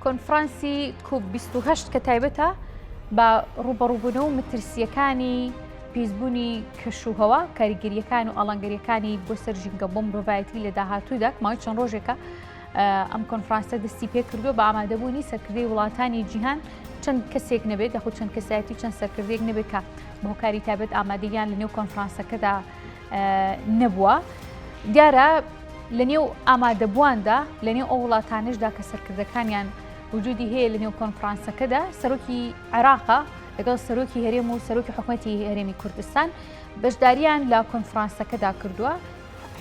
کۆنفرانسی COP 28 کە تایبەتە بە ڕووبەڕووبوونەوە و مەترسییەکانی پیسبوونی کەشوهەوا، کاریگەرییەکان و ئاڵنگەرییەکانی بۆ سەر ژینگە بۆ مرۆڤایەتی لە داهاتوودا، ماوەی چەند ڕۆژێکە ئەم کۆنفرانسە دەستی پێکردووە بە ئامادەبوونی سەرکردەی وڵاتانی جیهان چەند کەسێک نەبێت یاخود چەند کەسایەتی و چەند سەرکردەیەک نەبێت کە بە هۆکاری تایبەت ئامادەیان لە نێو کۆنفرانسەکەدا نەبووە. دیارە لە نێو ئامادەبوواندا لە نێو ئەو وڵاتانشدا کە سەرکردەکانیان وجودی هەیە لە نێو کۆنفرانسەکەدا سەرۆکی عێراقا لەگەڵ سەرۆکی هەرێم و سەرۆکی حکومەتی هەرێمی کوردستان بەشداریان لە کۆنفرانسەکەدا کردووە.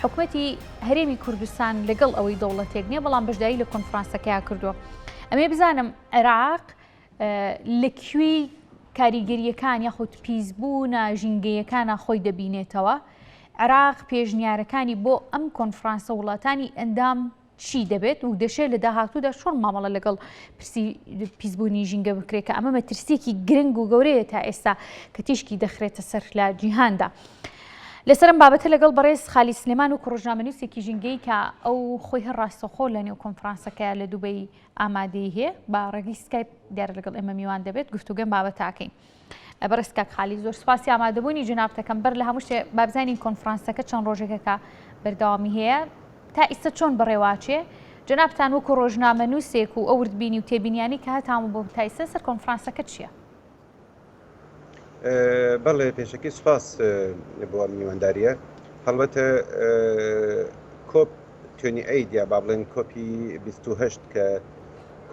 حکومەتی هەرێمی کوردستان لەگەڵ ئەوەی دەوڵەتێک نییە بەڵام بەشداری لە کۆنفرانسەکەیا کردووە. ئەمێ بزانم عێراق لە کوێی کاریگەرییەکان یاخود پیسبوونە ژینگەیەکانە خۆی دەبینێتەوە؟ عێراق پێشنیارەکانی بۆ ئەم کۆنفرانسە وڵاتانی ئەندام چی دەبێت و دەشێت لە داهاتوودا چۆن مامەڵە لەگەڵ پرسی پیسبوونی ژینگە بکرێت کە ئەمە مەترسیەکی گرنگ و گەورەیە تا ئێستا کە تیشکی دەخرێتە سەر لە جیهاندا. لەسەرم بابەتە لەگەڵ بەڕێز خالی سلێمان و ڕۆژنامەنووسێکی ژینگەی کە ئەو خۆی هەر ڕاستەخۆ لە نێو کۆنفرانسەکەیە لە دوبەی ئامادەی هەیە بە ڕێگەی سکایپ دیارە لەگەڵ ئێمە میوان دەبێت گفتوگەم بابەتاکەین. بەڕێز کاک خالی زۆر سوپاسی ئامادەبوونی جەنابتەکەم بەر لە هەموو شتێ با بزانین کۆنفرانسەکە چەند ڕۆژێکە کە بەردەوامی هەیە تا ئیستا چۆن بەڕێواچێ جەنابتان وەکو ڕۆژنامەنووسێک و ئەو وردبینی و تێبینیانی کە هەتان بۆ تا ئیستا سەر کۆنفرانسەکە چییە؟ بەڵێ پێشەکی سوپاس بۆ ئەم میوانداریە هەڵبەتە COP 28 یا با بڵێن COP ی 28 کە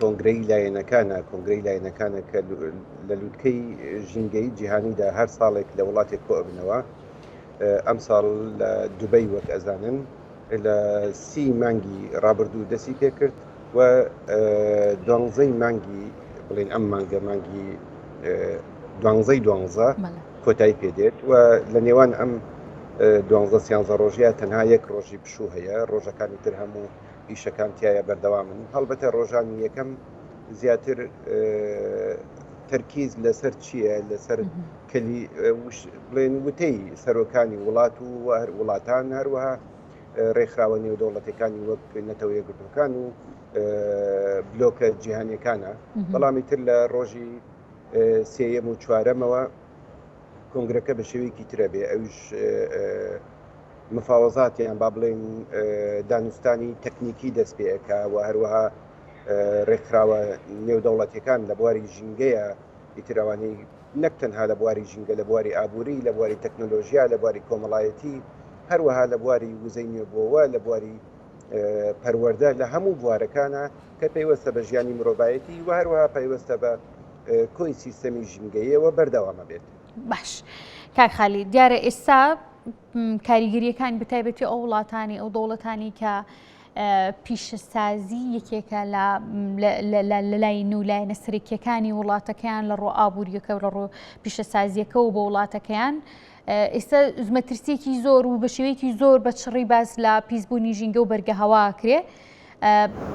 کۆنگرەی لایەنەکانە، کۆنگرەی لایەنەکانە کە لە لوتکەی ژینگەیی جیهانیدا هەر ساڵێک لە وڵاتێک کۆ ئەبنەوە. ئەمساڵ لە دوبەی وەک ئەزانن لە سی مانگی ڕابردوو دەستی پێکرد و دوانزەی مانگی بڵێن ئەم مانگە مانگی دوانزەی دوانزە کۆتایی پێدێت و لە نێوان ئەم دوانزە سیانزە ڕۆژەیە تەنها یەک ڕۆژی پشوو هەیە ڕۆژەکانی تر هەموو ئیشەکان تیایا بەردەوامن، هەڵبەتە ڕۆژانی یەکەم زیاتر تەرکیز لەسەر چییە لەسەر کەلی بڵێن وتەی سەرۆکانی وڵات و وڵاتان هەروەها ڕێکخراوە نێودەوڵەتەکانی وەک نەتەوە یەکگرتووەکان و بلۆکە جیهانیەکانە بەڵامی تر لە ڕۆژی سێیەم و چوارەمەوە کۆنگرەکە بە شێوەیەکی ترە بێ ئەوش مفاوەزات یان با بڵێین دانوستانی تەکنیکی دەست پێ ئەکا و هەروەها ڕێکخراوە نێودەوڵەتیەکان لە بواری ژینگەیە ئیتر ئەوانەی نەک تەنها لە بواری ژینگە لە بواری ئابووری لە بواری تەکنۆلۆژیا لە بواری کۆمەڵایەتی هەروەها لە بواری وزەی نوێبووەوە لە بواری پەروەردە لە هەموو بوارەکانە کە پەیوەستە بە ژیانی مرۆڤایەتی و هەروەها پەیوەستە بە کۆی سیستەمی ژینگەیەوە بەردەوامە بێت. باش کاک خالی دیارە ئێستا کاریگەریەکان بەتایبەتی ئەو وڵاتانی ئەو دەوڵەتانی کە پیشەسازی یەکێکە لە لای نولایەنە سەرەکیەکانی وڵاتەکەیان لە ڕۆ ئابوووریەکە و لە ڕۆ پیشەسازیەکە و بۆ وڵاتەکەیان ئێستا مەترسیەکی زۆر و بە شێوەیەکی زۆر بە چڕی باس لە پیسبوونی ژینگە و بەرگە هەواکرێ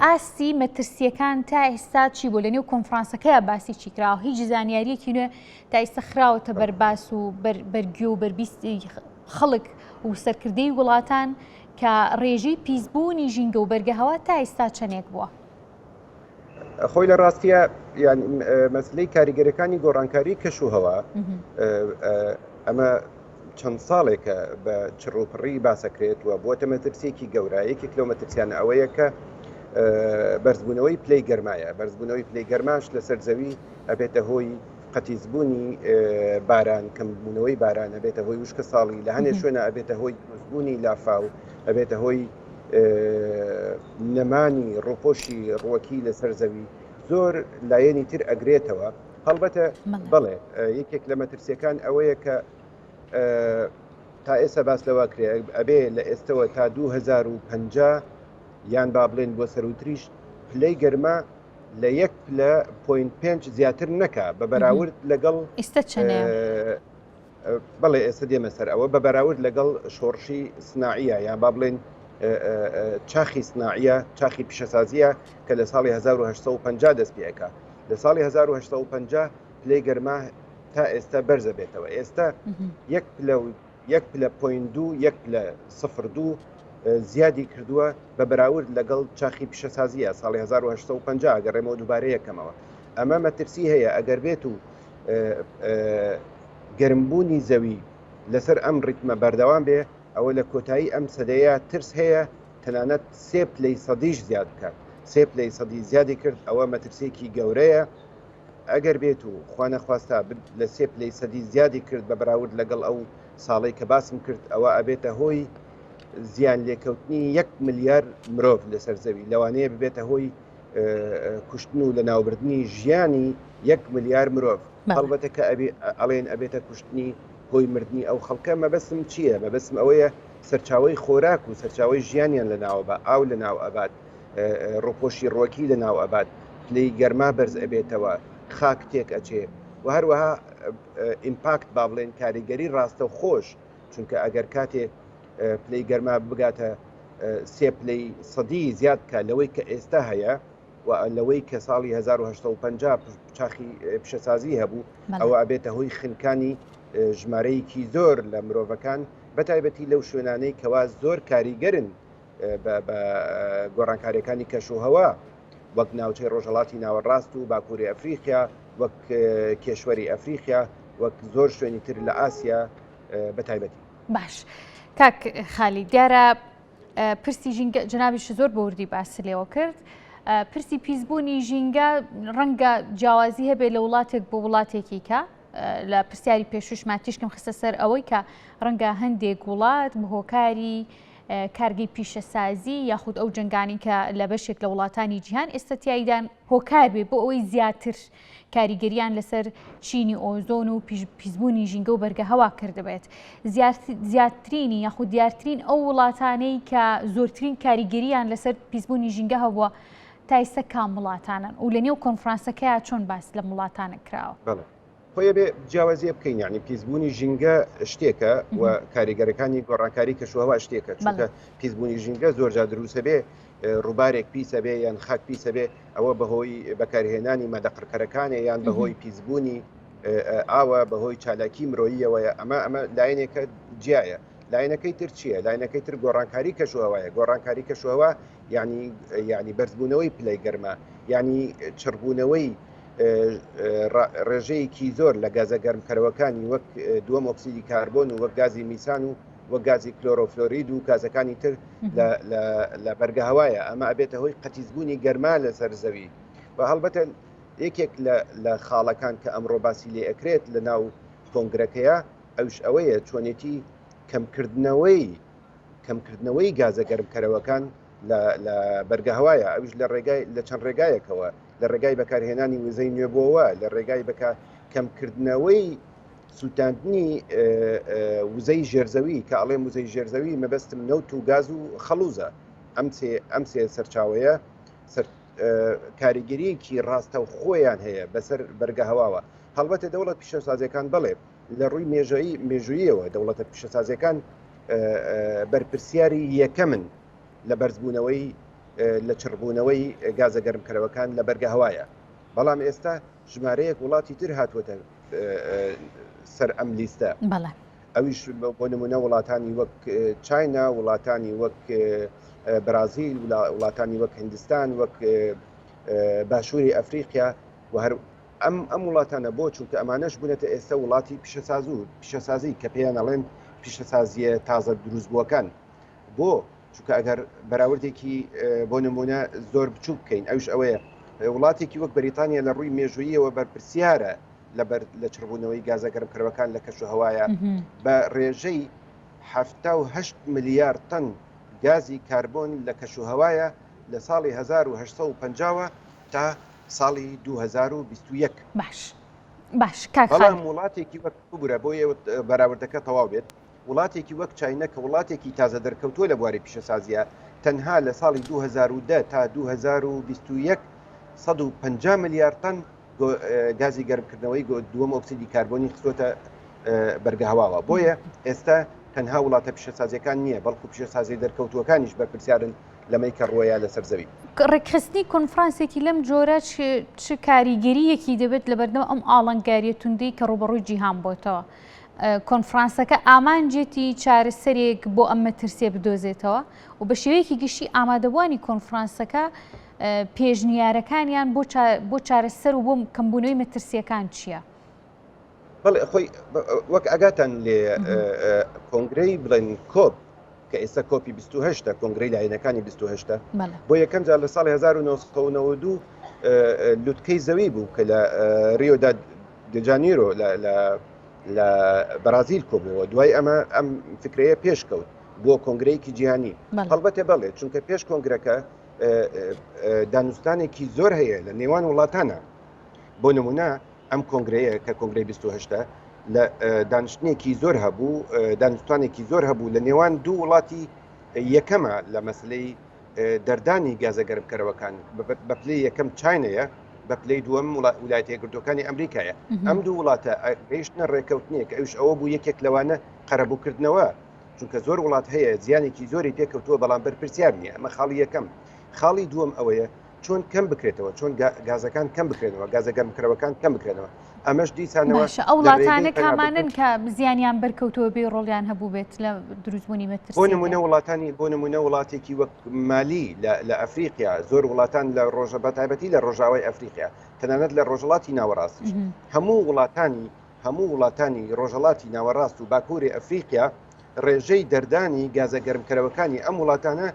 ئاستی مەترسیەکان تا ئێستا چی بوو لە نێو کۆنفرانسەکەیا باسی چی کراوە هیچ زانیاریەکی نوێ تا ئێستا خراوەتە بەرباس و بەرگوێ و بەربیستی خەڵک و سەرکردەی وڵاتان کە ڕێژەی پیسبوونی ژینگە و بەرگە هەوا تا ئێستا چەندێک بووە؟ خۆی لە ڕاستیە یان مەسلەی کاریگەرەکانی گۆڕانکاری کەش و هەوا ئەمە چەند ساڵێکە بە چڕوپڕی باسەکرێت و بووەتە مەترسیەکی گەورە، یەکێک لەو مەترسیانە ئەوەیە کە بەرزبوونەوەی پلەی گەرمایە، بەرزبوونەوەی پلەی گەرماش لەسەر زەوی ئەبێتە هۆی قەتیسبوونی باران، کەمبوونەوەی باران ئەبێتە هۆی وشکە ساڵی، لە هەنێ شوێنە ئەبێتە هۆی دروستبوونی لافاو، ئەبێتە هۆی نەمانی ڕووپۆشی ڕووەکی لەسەر زەوی، زۆر لایەنی تر ئەگرێتەوە. هەڵبەتە بەڵێ یەکێک لە مەترسیەکان ئەوەیە کە تا ئێستا باس لەوە کرێ ئەبێ لە ئێستەوە تا 2050 یان با بڵێن بۆ سەروتریش پلەی گەرما لە یەک پلە point پێنج زیاتر نەکا بە بەراورد لەگەڵ ئێستا چەنێ؟ بەڵێ ئێستا دێمە سەر ئەوە بە بەراورد لەگەڵ شۆڕشی سناعیە یان با بڵێن چاخی سناعیە چاخی پیشەسازیە کە لە ساڵی 1950 دەست پێەکە لە ساڵی 1950 پلەی گەرما تا ئێستا بەرزە بێتەوە ئێستا یەک پلە و یەک پلە point دوو یەک پلە سفر دوو زیادی کردووە بە بەراورد لەگەڵ چاخی پیشەسازیە ساڵی 1950 ئەگەڕێمەوە دووبارە یەکەمەوە ئەمە مەترسی هەیە ئەگەر بێت و گەرمبوونی زەوی لەسەر ئەم ڕیتمە بەردەوام بێ ئەوە لە کۆتایی ئەم سەدەیە ترس هەیە تەنانەت سێ پلەی سەدیش زیاد بکات سێ پلەی سەدی زیادی کرد ئەوە مەترسیەکی گەورەیە ئەگەر بێت و خوانەخواستە لە سێ پلەی سەدی زیادی کرد بە بەراورد لەگەڵ ئەو ساڵەی کە باسم کرد ئەوە ئەبێتە هۆی زیان لێکەوتنی یەک ملیار مرۆڤ لەسەر زەوی لەوانەیە ببێتە هۆی کوشتن و لەناوبردنی ژیانی یەک ملیار مرۆڤ هەڵبەتە کە ئەبێ ئەڵێن ئەبێتە کوشتنی هۆی مردنی ئەو خەڵکە مەبەستم چییە مەبەستم ئەوەیە سەرچاوەی خۆراک و سەرچاوەی ژیانیان لەناوە بە ئاو لەناو ئەبات ڕوپۆشی ڕوەکی لەناو ئەبات پلەی گەرما بەرز ئەبێتەوە خاک تێک ئەچێ و هەروەها ئیمپاکت با بڵێن کاریگەری ڕاستە خۆش چونکە ئەگەر کاتێ پلەی گەرما بگاتە سێ پلەی سەدی زیاد بکە لەوەی کە ئێستا هەیە و لەوەی کە ساڵی 1950 چاخی پیشەسازی هەبوو ئەوە ئەبێتە هۆی خنکانی ژمارەیەکی زۆر لە مرۆڤەکان بەتایبەتی لەو شوێنانەی کەوا زۆر کاریگەرن بە گۆڕانکاریەکانی کەشوهەوا وەک ناوچەی ڕۆژهەڵاتی ناوەڕاست و باکووری ئەفریقیا وەک کێشوەری ئەفریقیا وەک زۆر شوێنی تر لە ئاسیا بە تایبەتی. باش کاک خالی دیارە پرسی ژینگە جنابیش زۆر بەوردی باس لێوە کرد پرسی پیسبوونی ژینگە ڕەنگە جیاوازی هەبێت لە وڵاتێک بۆ وڵاتێکی کە لە پرسیاری پێشوشمان تیشکم خستە سەر ئەوەی کە ڕەنگە هەندێک وڵات بە هۆکاری کارگەی پیشەسازی یاخود ئەو جەنگانی کە لە بەشێک لە وڵاتانی جیهان ئێستا تیایدان هۆکار بێ بۆ ئەوەی زیاتر کاریگەریان لەسەر چینی ئۆزۆن و پیسبوونی ژینگە و بەرگە هەوا کردبێت زیاترینی یاخود دیارترین ئەو وڵاتانەی کە زۆرترین کاریگەریان لەسەر پیسبوونی ژینگە هەبووە تا ئیستا کام وڵاتانن و لە نێو کۆنفرانسەکەیا چۆن باس لەم وڵاتانە کراوە؟ بەڵێ خۆی ئەبێ جیاوازیە بکەین یعنی پیسبوونی ژینگە شتێکە و کاریگەرەکانی گۆڕانکاری کەشوهەوا شتێکە چونکە پیسبوونی ژینگە زۆر جار دروستە بێ ڕووبارێک پیسە بێ یان خاک پیسە بێ ئەوە بەهۆی بەکارهێنانی مادە قڕکەرەکانێ یان بەهۆی پیسبوونی ئاوە بەهۆی چالاکی مرۆییەوەیە ئەمە ئەمە لایەنێکە جیایە لایەنەکەی تر چییە؟ لایەنەکەی تر گۆڕانکاری کەشوهەوایە گۆڕانکاری کەشوهەوا یعنی یعنی بەرزبوونەوەی پلەی گەرما یعنی چڕبوونەوەی ڕێژەیەکی زۆر لە گازە گەرمکەرەوەکانی وەک دووەم ئۆکسیدی کاربۆن و وەک گازی میسان و وەک گازی کلۆرۆفلۆرید و گازەکانی تر لە بەرگە هەوایە ئەمە ئەبێتە هۆی قەتیزبوونی گەرما لەسەر زەوی و هەڵبەتە یەکێک لە خاڵەکان کە ئەمڕۆ باسی لێ ئەکرێت لە ناو کۆنگرەکەیە ئەوش ئەوەیە چۆنێتی کەمکردنەوەی کەمکردنەوەی گازە گەرمکەرەوەکان لە بەرگە هەوایە ئەوش لە ڕێگای لە چەند ڕێگایەکەوە لە ڕێگای بەکارهێنانی وزەی نوێبووەوە لە ڕێگای بەکە کەمکردنەوەی سووتاندنی وزەی ژێرزەوی کە ئەڵێم وزەی ژێرزەوی مەبەستم نەوت و گاز و خەڵوزە ئەم سێ ئەم سێ سەرچاوەیە سەر کاریگەریەکی ڕاستە و خۆیان هەیە بەسەر بەرگە هەواوە هەڵبەتە دەوڵەت پیشەسازیەکان بەڵێ لە ڕووی مێژەیی مێژوویەوە دەوڵەتە پیشەسازیەکان بەرپرسیاری یەکەمن لە بەرزبوونەوەی لە چڕبوونەوەی گازە گەرمکەرەوەکان لە بەرگە هەوایە بەڵام ئێستا ژمارەیەک وڵاتی تر هاتووەتە سەر ئەم لیستە ئەویش بۆ نمونە وڵاتانی وەک چاینا وڵاتانی وەک برازیل وڵاتانی وەک هندستان وەک باشووری ئەفریقیا و هەر ئەم ئەم وڵاتانە بۆ چونکە ئەمانەش بوونەتە ئێستا وڵاتی پیشەسازو پیشەسازی کە پێیان ئەڵێن پیشەسازیە تازە دروستبووەکان بۆ چونکە ئەگەر بەراوردێکی بۆ نمونە زۆر بچوک بکەین ئەوش ئەوەیە وڵاتێکی وەک بەریتانیا لە ڕووی مێژوویەوە بەرپرسیارە لەبەر لە چڕبوونەوەی گازە گەرمکەرەوەکان لە کەش و هەوایە بە ڕێژەی 78 ملیار تەن گازی کاربۆن لە کەش و هەوایە لە ساڵی 1950ەوە تا ساڵی 2021. باش باش کاک بەڵام وڵاتێکی وەک ببورە بۆ بەراوردەکە تەواو بێت وڵاتێکی وەک چاینا کە وڵاتێکی تازە دەرکەوتووە لە بواری پیشەسازیە تەنها لە ساڵی 2010 تا 2021 150 ملیار تەن گازی گەرمکردنەوەی دووەم ئۆکسیدی کاربۆنی خستۆتە بەرگە هەواوە بۆیە ئێستا تەنها وڵاتە پیشەسازیەکان نییە بەڵکو پیشەسازی دەرکەوتووەکانیش بەرپرسیارن لەمەی کە ڕووەیا لەسەر زەوی. ڕێکخستنی کۆنفرانسێکی لەم جۆرە چ کاریگەرییەکی دەبێت لەبەردەم ئەم ئاڵنگارییە توندەی کە ڕووبەڕووی جیهان بۆتەوە؟ کۆنفرانسەکە ئامانجێتی چارەسەرێک بۆ ئەم مەترسیە بدۆزێتەوە و بە شێوەیەکی گشتی ئامادەبووانی کۆنفرانسەکە پێشنیارەکانیان بۆ چارەسەر و بۆ کەمبوونەوەی مەترسیەکان چییە؟ بەڵێ خۆی وەک ئاگاتان لێ کۆنگرەی بڵێن کۆپ کە ئێستا کۆپی 28 کۆنگرەی لایەنەکانی 28 بۆ یەکەم جار لە ساڵی 1992 لوتکەی زەوی بوو کە لە ریۆدا دجانیرۆ لە بەرازیل کۆبووەوە دوای ئەمە ئەم فکرەیە پێشکەوت بۆ کۆنگرەیەکی جیهانی هەڵبەتە بەڵێ چونکە پێش کۆنگرەکە دانوستانێکی زۆر هەیە لە نێوان وڵاتانە بۆ نمونە ئەم کۆنگرەیە کە کۆنگرەی 28 لە دانیشتنێکی زۆر هەبوو دانوستانێکی زۆر هەبوو لە نێوان دوو وڵاتی یەکەمە لە مەسلەی دەردانی گازە گەرمکەرەوەکان بە پلەی یەکەم چینەیە بە پلەی دووەم ویلایەتە یەکگرتووەکانی ئەمریکایە ئەم دوو وڵاتە گەیشتنە ڕێکەوتنێک ئەوش ئەوە بوو یەکێک لەوانە قەرەبووکردنەوە چونکە زۆر وڵات هەیە زیانێکی زۆری پێکەوتووە بەڵام بەرپرسیار نییە ئەمە خاڵی یەکەم خاڵی دووەم ئەوەیە چۆن کەم بکرێتەوە چۆن گازەکان کەم بکرێنەوە گازە گەرمکەرەوەکان کەم بکرێنەوە ئەمەش دیسانەوە باشە ئەو وڵاتانە کامانن کە زیانیان بەرکەوتووە بێ ڕۆڵیان هەبوو بێت لە دروستبوونی مەترسی بۆ نمونە وڵاتانی بۆ نمونە وڵاتێکی وەک مالی لە ئەفریقیا زۆر وڵاتان لە ڕۆژە بە تایبەتی لە ڕۆژاوای ئەفریقیا تەنانەت لە ڕۆژهەڵاتی ناوەڕاستیش هەموو وڵاتانی هەموو وڵاتانی ڕۆژهەڵاتی ناوەڕاست و باکووری ئەفریقیا ڕێژەی دەردانی گازە گەرمکەرەوەکانی ئەم وڵاتانە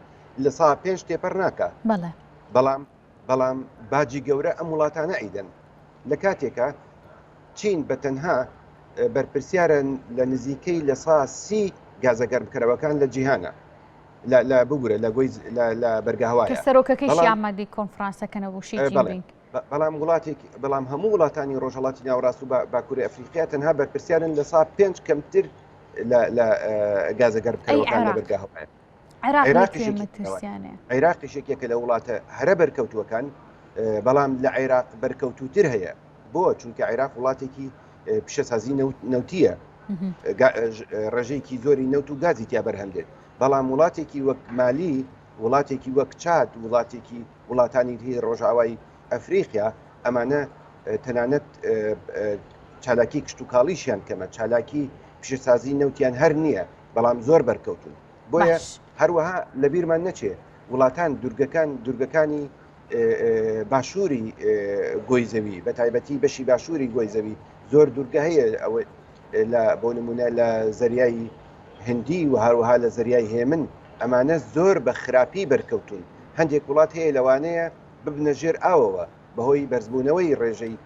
لە سا پێنج تێپەر ناکا بەڵام بەڵام باجی گەورە ئەم وڵاتانە ئەیدەن لە کاتێکا چین بە تەنها بەرپرسیارە لە نزیکەی لە سا سی گازە گەرمکەرەوەکان لە جیهانە لە ببورە لە گۆی لە بەرگەهەوایە کە سەرۆکەکەیشی ئامادەی کۆنفرانسەکە نەبوو شی جینپینگ. بەڵام وڵاتێک بەڵام هەموو وڵاتانی ڕۆژهەڵاتی ناوەڕاست و باکووری ئەفریقیا تەنها بەرپرسیارن لە سا پێنج کەمتر لە گازە گەرمکەرەوەکان لە بەرگەهەوایە. عێراقیش یەکێکە لە وڵاتە هەرە بەرکەوتووەکان بەڵام لە عێراق بەرکەوتوتر هەیە بۆ چونکە عێراق وڵاتێکی پیشەسازی نەوتیە ڕێژەیەکی زۆری نەوت و گازی تیا بەرهەم دێت بەڵام وڵاتێکی وەک مالی وڵاتێکی وەک چاد وڵاتێکی وڵاتانی تری ڕۆژاوای ئەفریقیا ئەمانە تەنانەت چالاکی کشتتوکاڵیشیان کەمە چالاکی پیشەسازی نەوتیان هەر نییە بەڵام زۆر بەرکەوتون بۆیە هەروەها لەبیرمان نەچێ وڵاتان دورگەکان دورگەکانی باشووری گۆی زەوی بە تایبەتی بەشی باشووری گۆی زەوی زۆر دوورگە هەیە ئەوە لە بۆ نمونە لە زەریای هندی و هەروەها لە زەریای هێمن ئەمانە زۆر بە خراپی بەرکەوتون هەندێک وڵات هەیە لەوانەیە ببنە ژێر ئاوەوە بەهۆی بەرزبوونەوەی ڕێژەی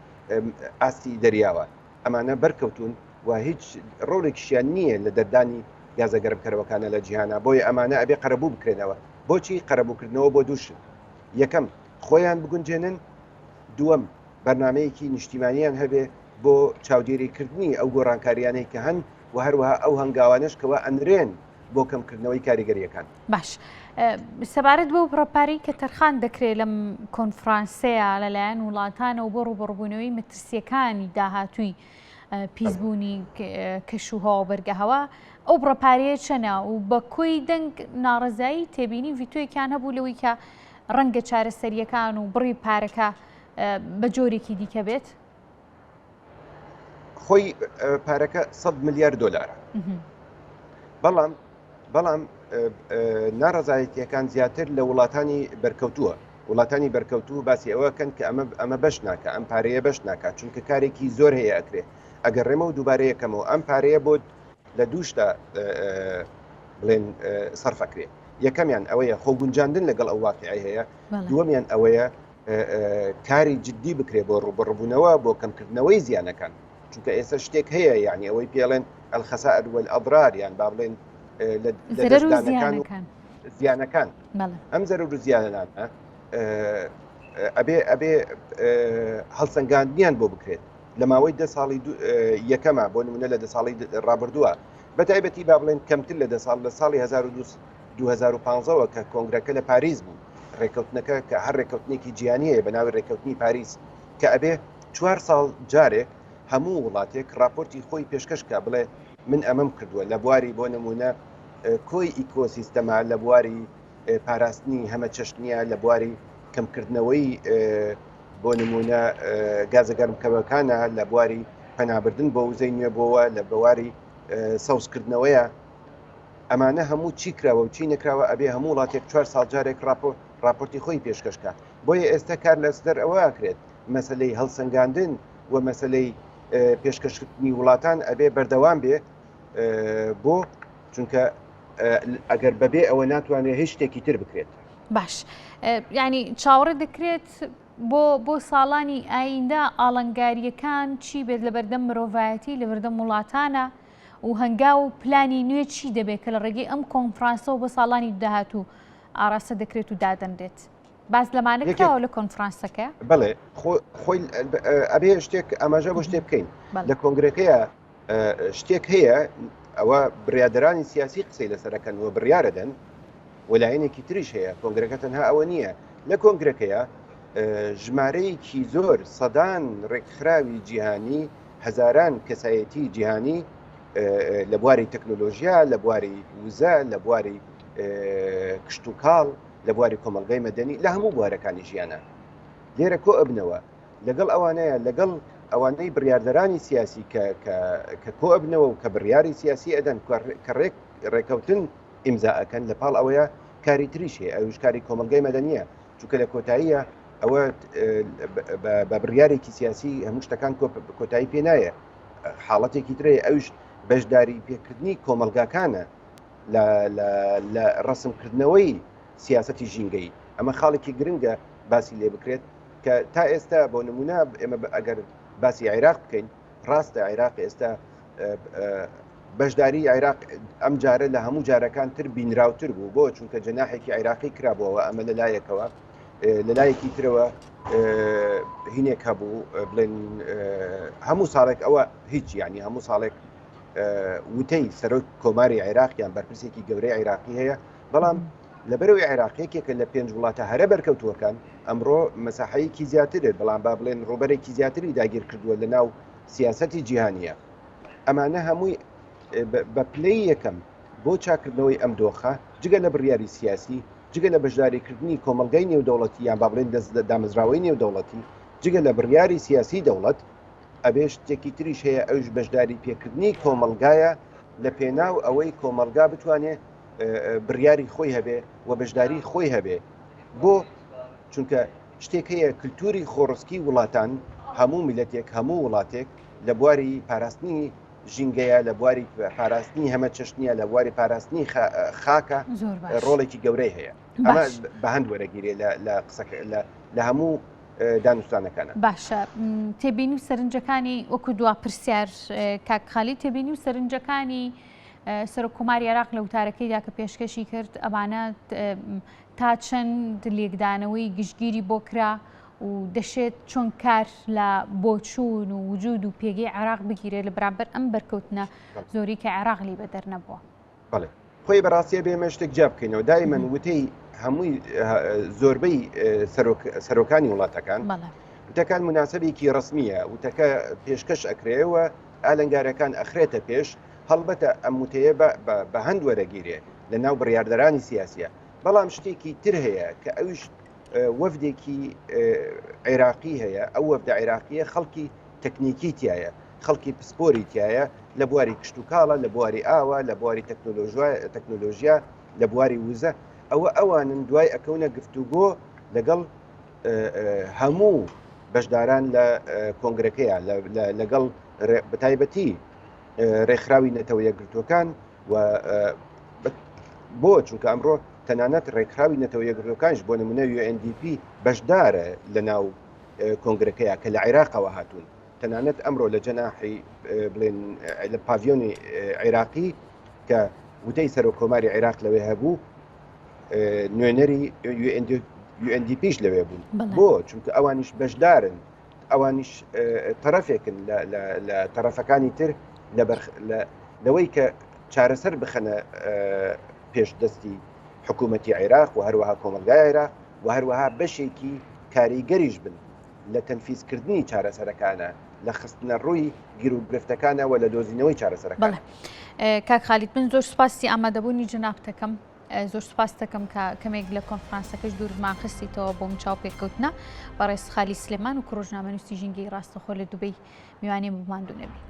ئاستی دەریاوە ئەمانە بەرکەوتوون و هیچ ڕۆڵێکیشیان نییە لە دەردانی گازە گەرمکەرەوەکانە لە جیهانا بۆیە ئەمانە ئەبێ قەرەبوو بکرێنەوە بۆچی قەرەبووکردنەوە بۆ دوو شت یەکەم خۆیان بگونجێنن دووەم بەرنامەیەکی نیشتیمانیان هەبێ بۆ چاودێریکردنی ئەو گۆڕانکاریانەی کە هەن و هەروەها ئەو هەنگاوانەش کەوا ئەنرێن بۆ کەمکردنەوەی کاریگەرییەکان. باش سەبارەت بەو بڕە پارەی کە تەرخان دەکرێت لەم کۆنفرانسەیە لەلایەن وڵاتانەوە بۆ ڕووبەڕووبوونەوەی مەترسییەکانی داهاتووی پیسبوونی کەش و هەوا و بەرگەهەوا، ئەو بڕە پارەیە چەنە و بە کۆی دەنگ ناڕەزایی تێبینی ڤیتۆیەکیان هەبوو لەوەی کە ڕەنگە چارەسەرییەکان و بڕی پارەکە بە جۆرێکی دیکە بێت؟ خۆی پارەکە 100 ملیار دلارە بەڵام بەڵام ناڕزایەتیەکان زیاتر لە وڵاتانی بەرکەوتووە وڵاتانی بەرکەوتوو باسی ئەوە کەن کە ئەمە ئەمە بەش ناکە ئەم پارەیە بەش ناکات چونکە کارێکی زۆر هەیە ئەکرێ ئەگەر ڕێمە و دووبارەیەکەمەوە ئەم پارەیە بۆ لە دووشتا بڵێن سەرفەکرێ یەکەمیان ئەوەیە خۆگونجاندن لەگەڵ ئەو واقعی هەیە دووەمیان ئەوەیە کاری جددی بکرێ بۆ ڕووبەڕووبوونەوە بۆ کەمکردنەوەی زیانەکان چونکە ئێستا شتێک هەیە یعنی ئەوەی پێڵێن الخسائر والأضرار یان با بڵێن لە دەستدانەکان و زیانەکان ئەم زەرەر و زیانانە ئەبێ ئەبێ هەڵسەنگاندنیان بۆ بکرێت لە ماوەی دە ساڵی یەکەمە بۆ نمونە لە دە ساڵی ڕابردووە بە تایبەتی با بڵێن کەمتر لە دە ساڵ لە ساڵی 2015 ەوە کە کۆنگرەکە لە پاریس بوو ڕێککەوتنەکە کە هەر ڕێککەوتنێکی جیهانی هەیە بە ناوی ڕێککەوتنی پاریس کە ئەبێ چوار ساڵ جارێک هەموو وڵاتێک ڕاپۆرتی خۆی پێشکەش کا بڵێ من ئەمەم کردووە لە بواری بۆ نمونە کۆی ئیکۆسیستەما لە بواری پاراستنی هەمەچەشنیە لە بواری کەمکردنەوەی بۆ نمونە گازە گەرمکەوەکانە لە بواری پەنابردن بۆ وزەی نوێبووەوە، لە بواری سەوزکردنەوەیە. ئەمانە هەموو چی کراوە و چی نەکراوە ئەبێ هەموو وڵاتێک چوار ساڵ جارێک ڕاپۆرتی خۆی پێشکەش کا. بۆیە ئێستا کار لەسەر ئەوە ئەکرێت مەسەلەی هەڵسەنگاندن و مەسەلەی پێشکەشکردنی وڵاتان ئەبێ بەردەوام بێ بۆ چونکە ئەگەر بەبێ ئەوە ناتوانێت هیچ شتێکی تر بکرێت. باش یعنی چاوەڕێ دەکرێت بۆ بۆ ساڵانی ئایندە ئاڵنگارییەکان چی بێت لە بەردەم مرۆڤایەتی لە بەردەم وڵاتانە و هەنگاو و پلانی نوێ چی دەبێت کە لە ڕێگەی ئەم کۆنفرانسەوە بۆ ساڵانی داهاتوو ئاراستە دەکرێت و دادەنرێت باس لەمانە کراوە لە کۆنفرانسەکە؟ بەڵێ خۆی ئەبێ شتێک ئاماژە بۆ شتێ بکەین لە کۆنگرەکەیە شتێک هەیە ئەوە بڕیادەرانی سیاسی قسەی لەسەرەکەن و بڕیارەدەن و لایەنێکی تریش هەیە کۆنگرەکە تەنها ئەوە نییە لە کۆنگرەکەیە ژمارەیەکی زۆر سەدان ڕێکخراوی جیهانی هەزاران کەسایەتی جیهانی لە بواری تەکنۆلۆژیا لە بواری وزە لە بواری کشتتوکاڵ لە بواری کۆمەلگای مەدەنی لە هەموو بوارەکانی ژیانە لێرە کۆ ئەبنەوە لەگەڵ ئەوانەیە لەگەڵ ئەوانەی بڕیاردەرانی سیاسی کە کە کۆ ئەبنەوە و کە بڕیاری سیاسی ئەدەن کە ڕێک ڕێکەوتن ئیمزا ئەکەن لە پاڵ ئەوەیە کاری تریش هەیە ئەویش کاری کۆمەڵگای مەدەنیە چونکە لە کۆتاییە ئەوە بە بڕیارێکی سیاسی هەموو شتەکان کۆتایی پێ نایە حاڵەتێکی ترەیە ئەوش بەشداری پێکردنی کۆمەلگاکانە لە ڕسمکردنەوەی سیاستی ژینگەی ئەمە خاڵێکی گرنگە باسی لێ بکرێت کە تا ئێستا بۆ نمونە ئێمە ئەگەر باسی عێراق بکەین ڕاستە عێراق ئێستا بەشداری عێراق ئەم جارە لە هەموو جارەکان تر بینراوتر بوو بۆ چونکە جەناحێکی عێراقی کرابووەوە ئەمە لەلایەکەوە لەلایەکی ترەوە هینێک هەبوو بڵێن هەموو ساڵێک ئەوە هیچ ینی هەموو ساڵێک وتەی سەرۆک کۆماری عێراقیان بەرپرسێکی گەورەی عێراقی هەیە بەڵام لەبەرەوەی عێراق یەکێکە لە پێنج وڵاتە هەرە بەرکەوتووەکان، ئەمڕۆ مەساحەیەکی زیاتر، بەڵام با بڵێن ڕووبەرێکی زیاتری داگیر کردووە لە ناو سیاسەتی جیهانییە. ئەمانە هەمووی بە پلەی یەکەم بۆ چاککردنەوەی ئەم دۆخە، جگە لە بڕیاری سیاسی، جگە لە بەشداریکردنی کۆمەڵگای نێودەوڵەتی یان با بڵێن دامەزراوەی نێودەوڵەتی، جگە لە بڕیاری سیاسی دەوڵەت، ئەبێ شتێکی تریش هەیە ئەویش بەشداری پێکردنی کۆمەڵگایە لە پێناو ئەوەی کۆمەڵگا بتوانێ بڕیاری خۆی هەبێ و بەشداری خۆی هەبێ بۆ چونکە شتێک هەیە کللتوری خۆڕسکی وڵاتان هەموو میلەتێک هەموو وڵاتێک لە بواری پاراستنی ژینگەیە لە بواری پاراستنی هەمە چەشنیە لە بواری پاراستنی خاکە ڕۆڵێکی گەورەی هەیە ئەمە بە هەند وەرەگیرێ لە قسەکە لە هەموو دانوستانەکانە. باشە تێبینی و سەرنجەکانی وەکو دوا پرسیار کاک خالید تێبینی و سەرنجەکانی سەرۆک کۆماری عێراق لە وتارەکەیدا کە پێشکەشی کرد ئەمانە تا چەند لێکدانەوەی گشتگیری بۆ کرا و دەشێت چۆن کار لە بۆچوون و وجود و پێگەی عێراق بگیرێت لە بەرامبەر ئەم بەرکەوتنە زۆری کە عێراق لی بەدەر نەبووە. بەڵێ خۆی بەڕاستیە بێمە شتێک جیا بکەینەوە دایمەن وتەی هەمووی زۆربەی سەرۆکانی وڵاتەکان وتەکان مناسبێکی ڕسمیە وتەکە پێشکەش ئەکرێەوە ئالنگارەکان ئەخرێتە پێش هەڵبەتە ئەم وتەیە بە هەند وەرەگیرێ لە ناو بڕیاردەرانی سیاسیە بەڵام شتێکی تر هەیە کە ئەویش وەفدێکی عێراقی هەیە ئەو وەفدە عێراقیە خەڵکی تەکنیکی تایە خەڵکی پسپۆری تایە لە بواری کشتتوکاڵە لە بواری ئاوە لە بواری تەکنۆلۆژیا لە بواری وزە ئەوە ئەوانن دوای ئەکەونە گفتوگۆ لەگەڵ هەموو بەشداران لە کۆنگرەکەیە لەگەڵ بەتایبەتی ڕێکخراوی نەتەوە یەکگرتووەکان و بۆ چونکە ئەمڕۆ تەنانەت ڕێکخراوی نەتەوە یەکگرتووەکانیش بۆ نمونە UNDP بەشدارە لە ناو کۆنگرەکەیە کە لە عێراقەوە هاتوون تەنانەت ئەمڕۆ لە جەناحی بڵێن لە پاڤیۆنی عێراقی کە وتەی سەرۆک کۆماری عێراق لەوێ هەبوو نوێنەری UNDPش لەوێ بوون بۆ چونکە ئەوانیش بەشدارن ئەوانیش تەرەفێکن لە تەرەفەکانی تر لەوەی کە چارەسەر بخەنە پێش دەستی حکوومەتی عێراق و هەروەها کۆمەلگای عێراق و هەروەها بەشێکی کاریگەریش بن لە تەنفیزکردنی چارەسەرەکانە لە خستنە ڕووی گیروگرفتەکانە و لە دۆزینەوەی چارەسەرەکان. کاک خالید من زۆر سوپاسی ئامادەبوونی جەنابتەکەم. زۆر سوپاست دەکەم کە کەمێک لە کۆنفرانسەکەش دوورمان خستیتەوە بۆم چاوپێکەوتنە بەڕێز خالی سلێمان و ڕۆژنامەنووسی ژینگەی ڕاستەخۆ لە دوبەی میوانی بماندوو نەبی.